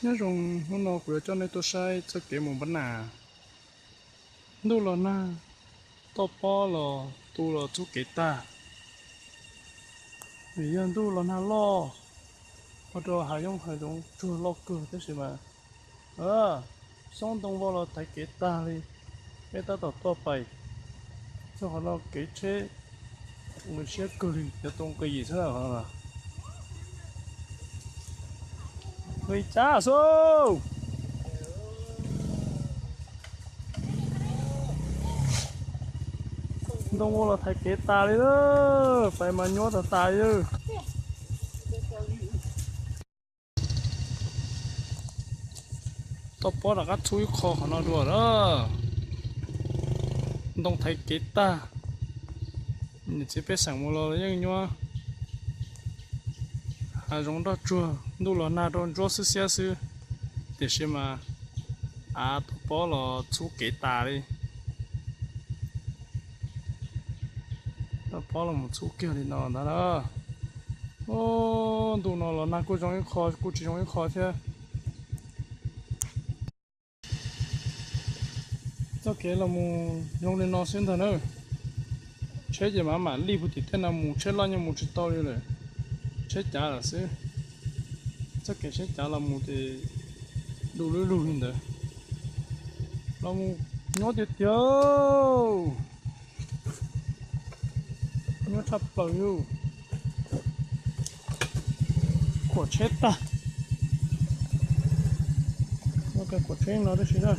Nyob zoo, hnub no kuv yuav coj nej tuaj saib txoj kev mus npab nas. Ntuj los nag, toj pob los tu los txhub kev tag. Vim yog ntuj los nag loj, ua rau hav zoov hav zoov tsuag loj kawg tab sis mas xoob ntoo vau los thaiv kev tag li. Peb tab tom tuaj pais txog qhov no kev tsheb ua siab kawg li, cov tau nqi yim xwb na qhov no. Nqi cab xwb. Ntoo vau los thaiv kev tas li, pais mas nyuaj tas tas li. Toj pob rov qab txhub ib qho qhov no dua lawm. Ntoo thaiv kev tag. Niam txiv pej xeem mus los yeej nyuaj. Hav zoov nroj tsuag, ntuj los nag rau ntsuab xwb xiab xwb, tiam sis mas av toj pob los txhub kev tas li. Toj pob los mus txhub kiag li no ntag na. Ntu no los nag kuj zoo ib qho kuj tsis zoo ib qho thiab. Txoj kev los mus zoo li no xwb ntag na. Tsheb ces mam mam lij puag tim tej no mus, tsheb loj nyob mus tsis tau li lawm, tsheb cav lawm xwb. Txoj kev tsheb cav los mus ces du lug lug li ntawd. Los mus nyuaj tiag tiag, nyuaj tshaj plaws li. Khuam tsheb tag, khuam tsheb no tib si na.